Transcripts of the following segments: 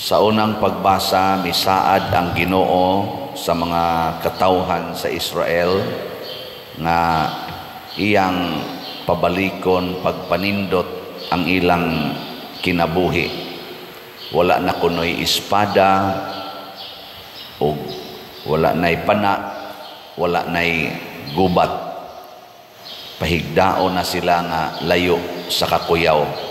Sa unang pagbasa, misaad ang Ginoo sa mga katawhan sa Israel nga iyang pabalikon, pagpanindot ang ilang kinabuhi. Wala na kunoy espada o wala na'y pana, wala na'y gubat. Pahigdao na sila nga layo sa kakuyaw.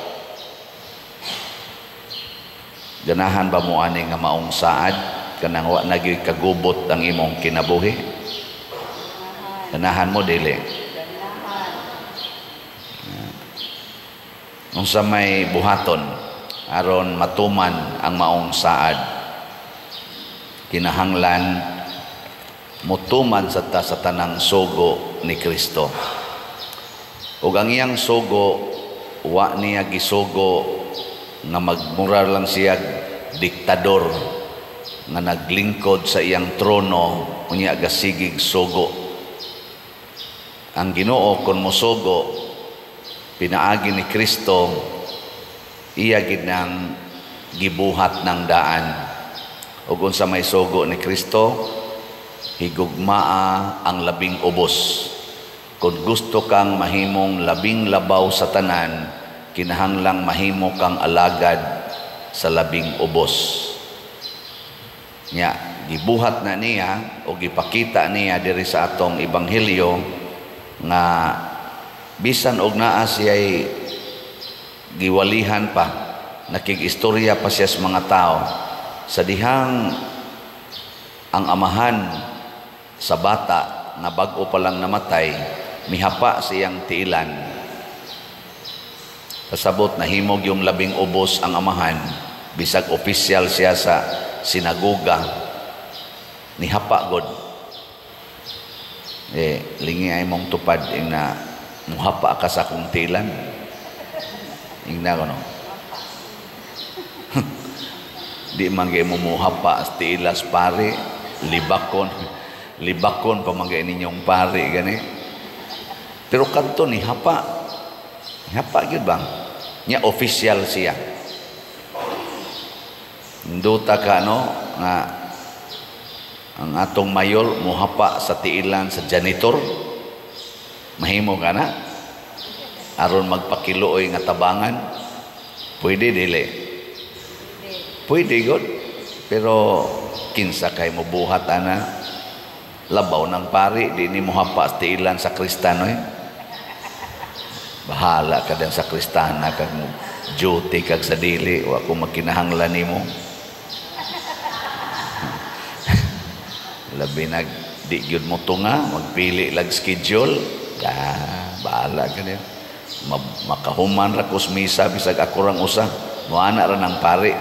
Ganahan ba mo ani nga maong saad kanang wa na gyud kagubot ang imong kinabuhi? Ganahan mo dili? Unsa may buhaton aron matuman ang maong saad? Kinahanglan mutuman sa ta sa tanang sugo ni Kristo. Ug ang iyang sugo, wa niya gisugo nga magmurar lang siya diktador nga naglingkod sa iyang trono unya gasigig sugo. Ang Ginoo kon mosugo pinaagi ni Kristo, iya gid nang gibuhat ng daan. Ug unsa may sugo ni Kristo? Higugmaa ang labing ubos. Kung gusto kang mahimong labing labaw sa tanan, kinahanglang mahimo kang alagad sa labing ubos. Nya gibuhat na niya o gipakita niya diri sa atong ebanghelyo nga bisan og naa siya'y giwalihan pa, nakig-istorya pa siya sa mga tao, sa dihang ang amahan sa bata nga bag-o pa lang namatay, mihapa siyang tiilan. Kasabot nahimog yung labing ubos ang amahan, bisag opisyal siya sa sinagoga, nihapa god. Lingi ay mong tupad ing na muhapa ka sa akong tilan. Ing na kono. Di man gay mo muhapa sa tilas pare, libakon. Libakon pa man gay ninyong pare gani. Pero kadto nihapa. Nihapa gyud ba? Nya official siya. Nduta ka no nga ang atong mayor muhapa sa tiilan sa janitor. Mahimo ka na aron magpakiluoy nga tabangan. Pwede dili? Pwede gud. Pero kinsa kay mobuhat ana? Labaw ng pari di ni muhapa sa tiilan sa kristano eh. Bahala ka din sa kristana kag mo duty kag sa dili, wa ko makinahanglan nimo. Labi nag di gyud mo tunga, magpili lag schedule. Ah, bahala ka din. Makahuman ra kus misa bisag ako rang usa. Moana ra nang pari.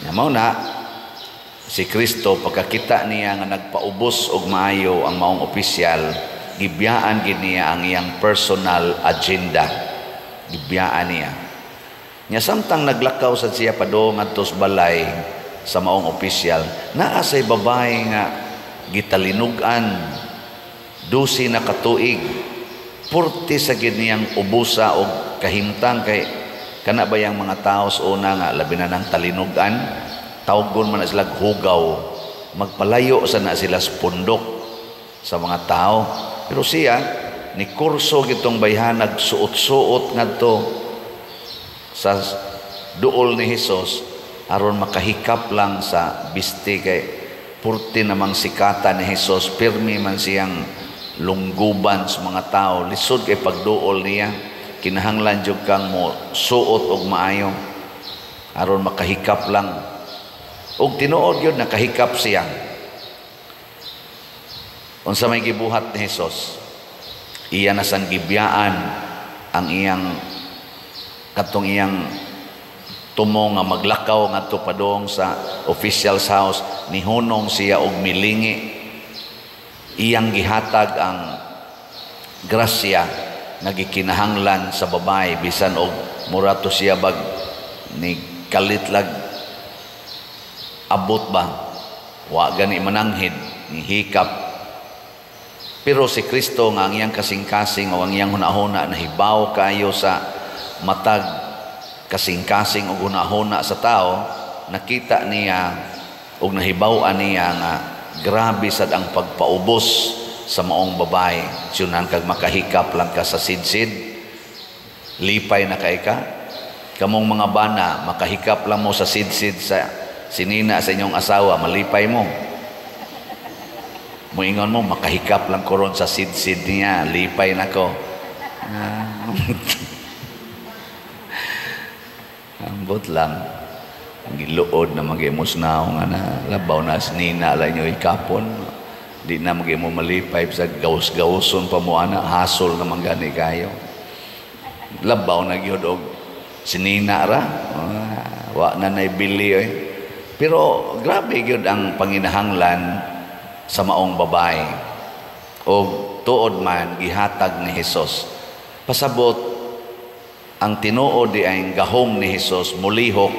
Nya mao na si Kristo pagkakita niya nga nagpaubos og maayo ang maong opisyal, gibiyaan gid niya ang iyang personal agenda. Gibiyaan niya. Nya samtang naglakaw sad siya padung ngadto sa balay sa maong opisyal, naa say babae nga gitalinugan 12 na katuig. Purti sa gid niyang ubusa og kahimtang kay kana ba yang mga tao sa una nga labi na nang talinugan, tawgon man na sila hugaw, magpalayo sa na sila sa pundok sa mga tao. Pero siya ni kurso gitong bayhanag suot-suot ngadto sa duol ni Hesus aron makahikap lang sa biste kay purti namang sikata ni Hesus, pirmi man siyang lungguban sa mga tao, lisod kay pagduol niya, kinahanglan jud kang mo suot og maayo aron makahikap lang. Og tinuod yun nakahikap siya. Unsa may gibuhat ni Hesus? Iya na sang gibiyaan ang iyang katong iyang tumo nga maglakaw ngadto padung sa official's house, nihunong siya og milingi. Iyang gihatag ang grasya nga gikinahanglan sa babae bisan og murato siya bag ni kalit lag abot ba, wa gani mananghid ni hikap. Pero si Kristo nga ang iyang kasing-kasing o ang iyang hunahuna nahibaw kaayo sa matag kasing-kasing og hunahuna sa tao, nakita niya og nahibaw-an niya nga grabe sad ang pagpaubos sa maong babae. Tiyunan kag makahikap lang ka sa sidsid, lipay na kay ka. Kamong mga bana, makahikap lang mo sa sidsid sa sinina sa inyong asawa, malipay mo. Muingon mo, "Makahikap lang ko ron sa sidsid niya, lipay na ko." Ah. Ambot lang. Giluod na mag-imusnaw nga na labaw na sinina lang inyo ikapon. Di na mag mo malipay sa gawas-gawson pa mo ana, hasol na man gani kayo. Labaw na gyud og sinina ra. Ah, wa na naibili oy. Pero grabe gyud ang panginahanglan sa maong babae. O tuod man gihatag ni Hesus. Pasabot ang tinuod di ay gahom ni Hesus mulihok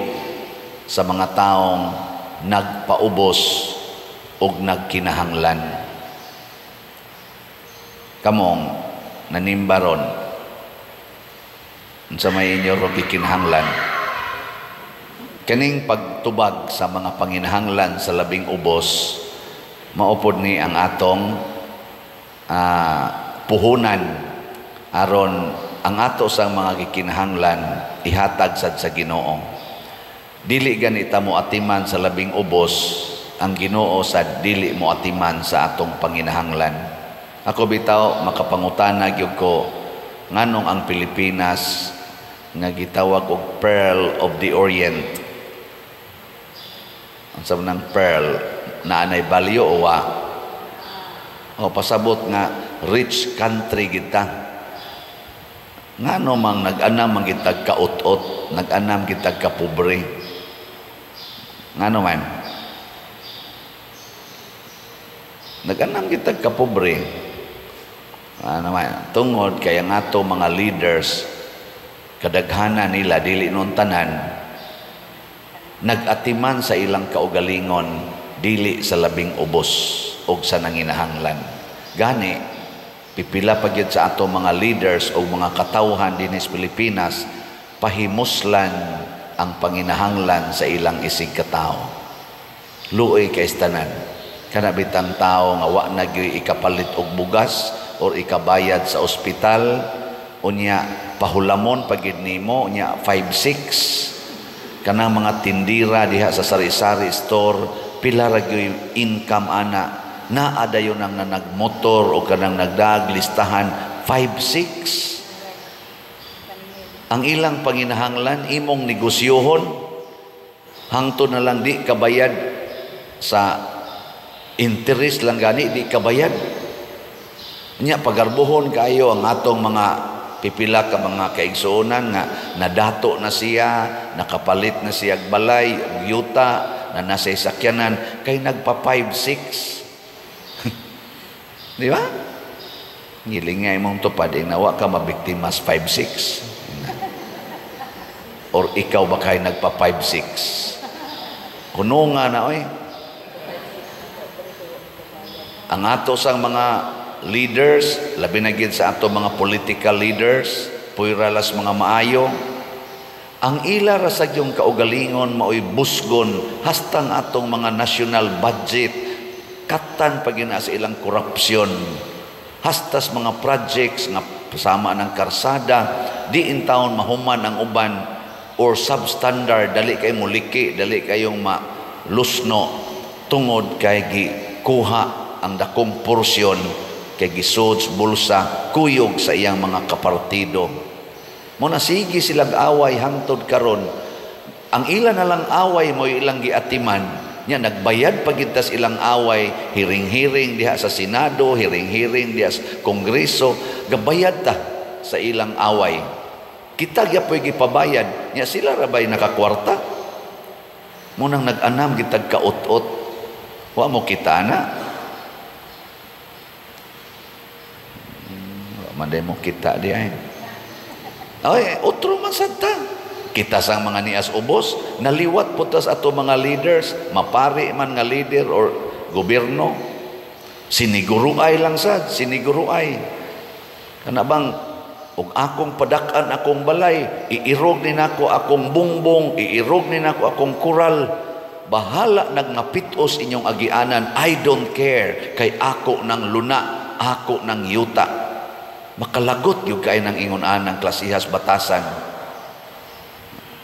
sa mga taong nagpaubos og nagkinahanglan. Kamong nanimbaron, unsa may inyo ro gikinahanglan? Kaning pagtubag sa mga panginahanglan sa labing ubos, maupod ni ang atong puhunan aron ang ato sa mga gikinahanglan ihatag sad sa Ginoo. Dili ganita mo atiman sa labing ubos, ang Ginoo sad dili mo atiman sa atong panginahanglan. Ako bitaw makapangutana gyud ko nganong ang Pilipinas nga gitawag og Pearl of the Orient. Ang sa ng pearl, naa nay value o wa? O pasabot nga rich country kita. Ngano mang nag-anam man kitag kaut-ot, nag-anam kitag kapobre? Ngano man? Nag-anam kitag kapobre. Ano man? Tungod kay ang ato mga leaders, kadaghanan nila dili nun tanan nag-atiman sa ilang kaugalingon dili sa labing ubos og sa nanginahanglan. Gani pipila pa gyud sa ato mga leaders o mga katawhan dinhi sa Pilipinas pahimuslan ang panginahanglan sa ilang isig katao. Luoy kay tanan. Kana bitang tao nga wa na gyud ikapalit og bugas or ikabayad sa ospital, unya pahulamon pa gyud nimo, unya 5-6 kanang mga tindira diha sa sari-sari store, pila ra gyud income ana, naa dayon ang nagmotor o kanang nagdag listahan 5-6 ang ilang panginahanglan, imong negosyohon hangtod na lang di kabayad sa interest lang gani di kabayad. Nya pagarbuhon kayo ang atong mga pipila ka mga kaigsuonan nga nadato na siya, nakapalit na siya balay, yuta, na nasa sakyanan, kay nagpa 5-6. Di ba? Ngilingay mong tupad, nawa ka mabiktimas 5-6. Or ikaw ba kay nagpa 5-6? Kuno nga na, oy. Ang ato sang mga leaders, labi na gid sa ato mga political leaders, puyralas mga maayo, ang ila ra sa yung kaugalingon maoy busgon hastang atong mga national budget, katan pa gyud na sa ilang korupsyon, hastas mga projects nga sama ng karsada, di in taon mahuman ang uban or substandard, dali kay muliki, dali kayong malusno tungod kay gikuha ang dakong porsyon kay gisod bulsa kuyog sa iyang mga kapartido. Mo na sige silang away hangtod karon. Ang ila na lang away mo ilang giatiman nya, nagbayad pa gid tas ilang away, hiring-hiring diha sa Senado, hiring-hiring diha sa Kongreso, gabayad ta sa ilang away. Kita gyapoy gipabayad nya, sila ra bay nakakwarta? Munang nag-anam gitag kaut-ot, wa mo kita na. Manday mo kita di ay. Ay, otro man sad ta. Kita sang mga nias ubos, naliwat po tas ato mga leaders, mapari man nga leader or gobyerno. Siniguruay lang sad, siniguruay. Kana bang Ug akong padak-an akong balay, iirog ni nako akong bungbong, iirog ni nako akong kural. Bahala nagmapitos inyong agianan, I don't care, kay ako nang luna, ako nang yuta. Makalagot gyud kay nang ingon anang klasihas batasan.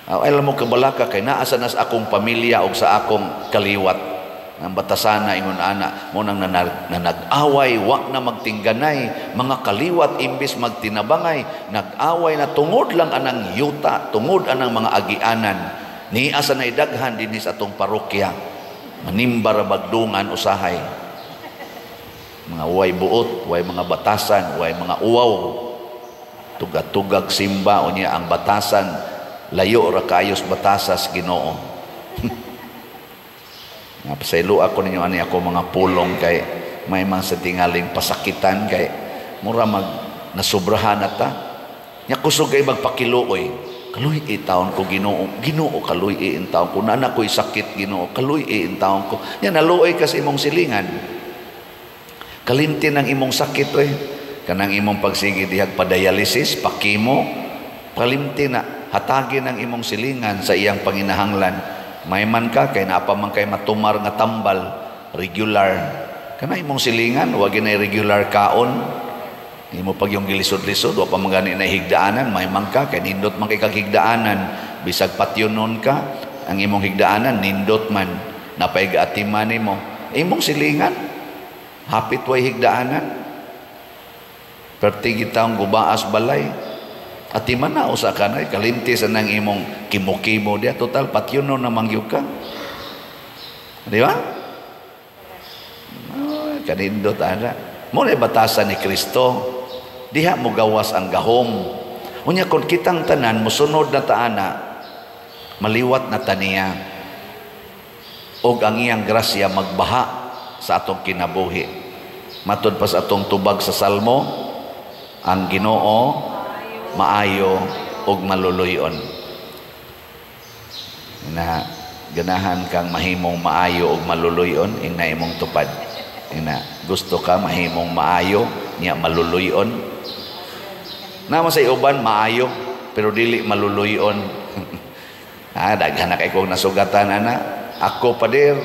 Alam mo kabalaka kay naa sa nas akong pamilya og sa akong kaliwat. Ang batasana ingon ana mo nang nanag-away, wa na magtingganay mga kaliwat, imbis magtinabangay, nag-away na tungod lang anang yuta, tungod anang mga agianan. Ni asa na daghan dinhi sa atong parokya, manimba ra bagdungan usahay, mga way buot, way mga batasan, way mga uwaw, tugag-tugag simba. Unya ang batasan layo ra kayos batasas Ginoo. Pasaylo ako ninyo ani ako mga pulong kay may mga sa tingaling pasakitan kay mura mag nasubrahan na ta. Nya kusog kay magpakiluoy. Kaluy taon ko, Ginoo, Ginoo, kaluy taon ko. Nana ko'y sakit, Ginoo, kaluy taon ko. Nya naluoy ka sa imong silingan. Kalimti ng imong sakit oy. Kanang imong pagsige dihag pa-dialysis, pa-chemo, kalimti na hatagin ang imong silingan sa iyang panginahanglan. May man ka kay naa pa man kay matumar nga tambal regular, kana imong silingan wa ginay regular kaon, imo pag yung gilisod-lisod, wa pa man gani na higdaanan. May man ka kay nindot man kay kag higdaanan, bisag patyonon ka, ang imong higdaanan nindot man, napay gaatiman nimo imong silingan, hapit way higdaanan, perti gitawong gubaas balay. Atiman na usa ka na, kalimti sa nang imong kimo-kimo diya, total patyonon na mangyud ka. Di ba? Oh, kanindot ana. Mo na batasan ni Kristo. Diha mo gawas ang gahom. Unya kon kitang tanan mosunod na taana, maliwat na taniya. Og ang iyang grasya magbaha sa atong kinabuhi. Matud pa sa atong tubag sa Salmo, ang Ginoo maayo og maluluyon. Na ganahan kang mahimong maayo og maluluyon, ingna imong tupad. Ingna gusto ka mahimong maayo nya maluluyon. Nama sa uban maayo pero dili maluluyon. Daghan na kay kong nasugatan ana. Ako pader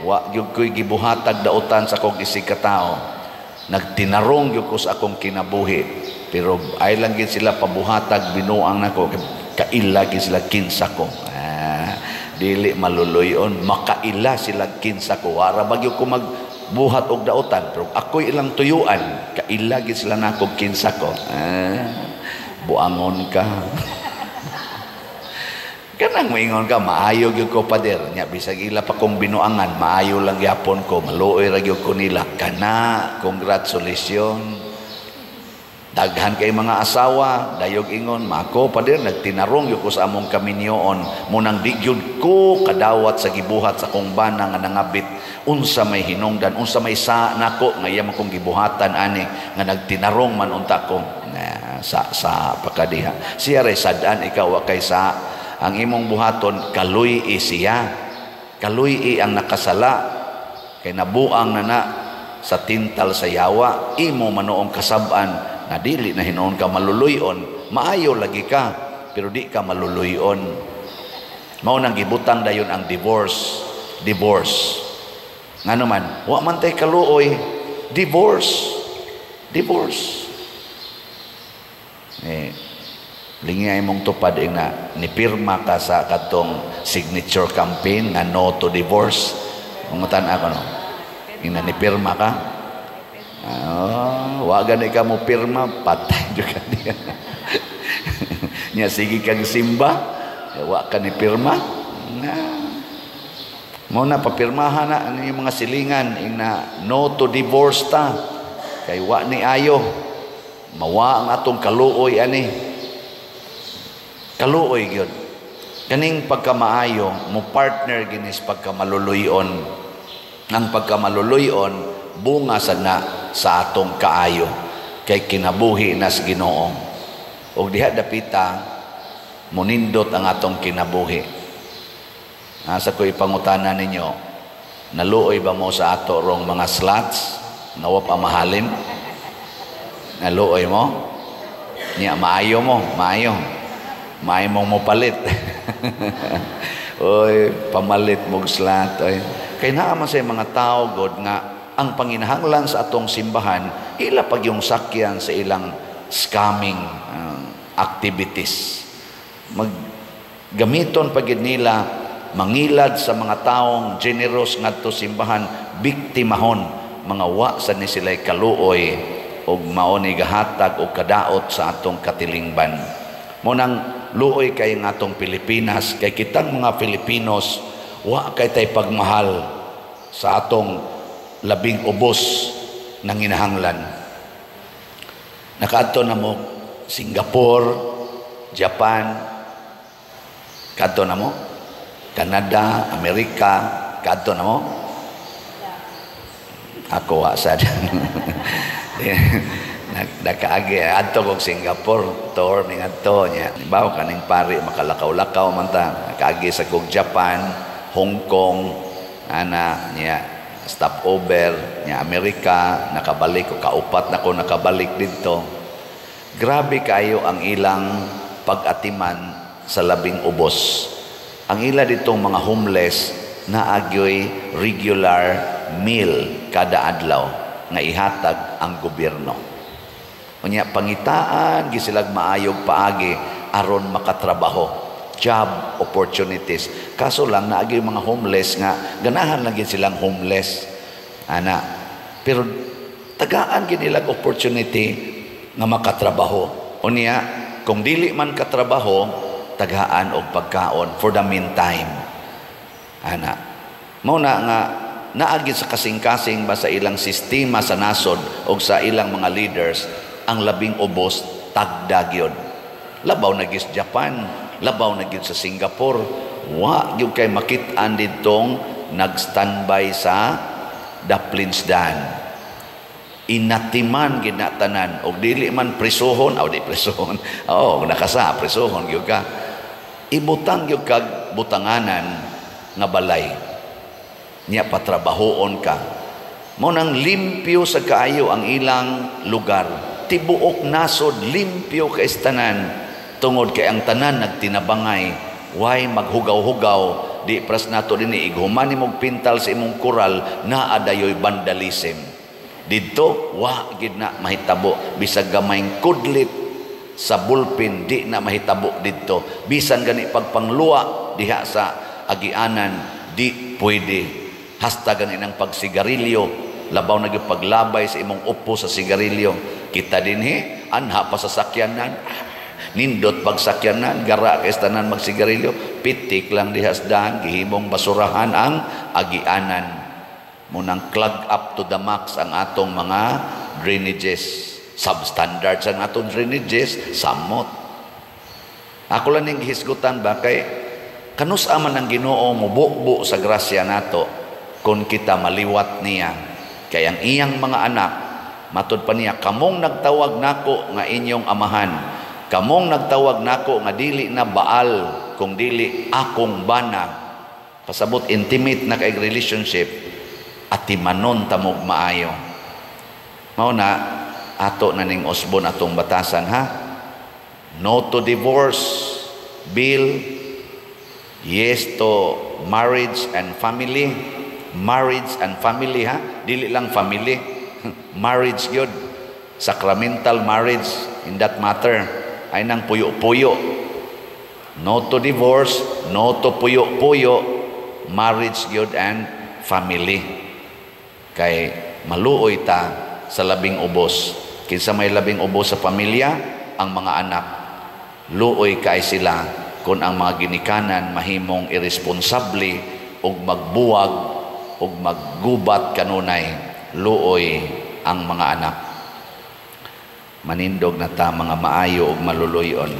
wa gyud ko'y gibuhatag dautan sa akong isig katao. Nagtinarong gyud ko sa akong kinabuhi. Pero ay lang gid sila pabuhatag binuang nako, kaila gid sila kinsa ko. Dili maluluyon, makaila sila kinsa ko. Wara bagyo ko magbuhat og dautan, pero ako'y ilang tuyuan, kaila gid sila nako kinsa ko. Buangon ka. Kanang moingon ka, maayo gyud ko pader. Nya bisag ila pa kong binuangan, maayo lang gyapon ko, maluoy ra gyud ko nila. Kana, congratulations. Daghan kay mga asawa, dayog ingon, mako pader nagtinarong gyud ko sa among kaminyoon, munang di gyud ko kadawat sa gibuhat sa akong bana nga nangabit, unsa may hinungdan, unsa may sa nako nga iya man kong gibuhatan ani nga nagtinarong man unta ko na sa pakadiha. Siya ray sad-an, ikaw wa kay sa ang imong buhaton, kaluy-i siya. Kaluy-i ang nakasala kay nabuang na na sa tintal sa yawa, imo manoong kasab-an na dili na hinuon ka maluluyon, maayo lagi ka pero di ka maluluyon. Mao nang gibutang dayon ang divorce. Divorce. Ngano man, wa man tay kaluoy, divorce. Divorce. Lingi imong tupad ing na nipirma ka sa katong signature campaign nga no to divorce. Mangutan ako no. Ing na nipirma ka. Oh, wa gani ka mo pirma, patay jud ka diya. Nya sige kag simba, wa ka ni pirma. Na. Mo na papirmahan na ang inyong mga silingan ing na no to divorce ta. Kay wa ni ayo. Mawa ang atong kaluoy ani. Kaluoy gyud. Kaning pagkamaayo mo partner ginis pagkamaluluyon. Ang pagkamaluluyon bunga sa na sa atong kaayo kay kinabuhi nas Ginoo. Og diha dapita monindot ang atong kinabuhi. Asa ko ipangutana ninyo, naluoy ba mo sa ato rong mga slots? Nawa pa mahalin? Naluoy mo? Niya maayo mo, maayo. Maayo mong mopalit. Oy, pamalit mog slot oy. Kay naa man sa mga tao god nga ang panginahanglan sa atong simbahan ila pag yung sakyan sa ilang scamming activities. Maggamiton pagid nila mangilad sa mga taong generous ngadto simbahan, biktimahon mga wa sa ni sila'y kaluoy og mao ni gahatag og kadaot sa atong katilingban. Mo nang luoy kay nga atong Pilipinas, kay kitang mga Filipinos wa kay tay pagmahal sa atong labing ubos nang inahanglan. Nakaadto na mo Singapore, Japan, kadto na mo Canada, Amerika, kadto na mo. Ako wa sad. Nakaagi adto kog Singapore, tour mi ngadto nya. Bawo kaning pari makalakaw-lakaw man ta. Nakaagi sa kog Japan, Hong Kong, ana nya stopover nya Amerika, nakabalik ko kaupat na ko nakabalik didto. Grabe kayo ang ilang pag-atiman sa labing ubos. Ang ila ditong mga homeless naagyoy regular meal kada adlaw nga ihatag ang gobyerno. Unya pangitaan gisilag maayog paagi aron makatrabaho, job opportunities. Kaso lang naagyoy mga homeless nga ganahan lang gid silang homeless ana, pero tagaan gid nilang opportunity nga makatrabaho. Unya kung dili man katrabaho, tagaan og pagkaon for the meantime ana. Mao na nga naagi sa kasing-kasing ba sa ilang sistema sa nasod o sa ilang mga leaders ang labing ubos tagda gyud. Labaw na gyud sa Japan, labaw na gyud sa Singapore, wa gyud kay makit-an didtong nag-standby sa daplinsdan. Inatiman gyud na tanan og dili man prisuhon, aw di prisuhon. Oo, nakasa prisuhon gyud ka. Ibutang gyud kag butanganan nga balay. Nya patrabahoon ka. Mao nang limpyo sa kaayo ang ilang lugar. Tibuok nasod limpyo kay tanan tungod kay ang tanan nagtinabangay. Way maghugaw-hugaw, di pras nato dinhi ighuman nimog pintal sa imong kural naa dayoy vandalism. Didto wa gid na mahitabo bisag gamayng kudlit sa bullpen di na mahitabo didto. Bisan gani pagpangluwa diha sa agianan di pwede. Hasta gani nang pagsigarilyo, labaw na gyud paglabay sa imong upo sa sigarilyo. Kita dinhi anha pa sa sakyanan, nindot pagsakyanan, gara kay tanan magsigarilyo, pitik lang diha sa daan, gihimong basurahan ang agianan. Munang clog up to the max ang atong mga drainages. Substandard sa atong drainages, samot. Ako lang ning gihisgutan ba kay kanus man ang Ginoo mobukbo sa grasya nato kung kita maliwat niya. Kay ang iyang mga anak, matud pa niya, kamong nagtawag nako nga inyong amahan, kamong nagtawag nako nga dili na Baal, kung dili akong bana. Pasabot intimate na kay relationship, atimanon tamog maayo. Mao na ato na ning usbon atong batasan ha. No to divorce bill, yes to marriage and family. Marriage and family ha, dili lang family. Marriage gyud, sacramental marriage in that matter ay nang puyo-puyo. No to divorce, no to puyo-puyo, marriage gyud and family. Kay maluoy ta sa labing ubos. Kinsa may labing ubos sa pamilya? Ang mga anak. Luoy kay sila kung ang mga ginikanan mahimong irresponsable ug magbuwag ug maggubat kanunay. Luoy ang mga anak. Manindog na ta mga maayo ug maluluyon.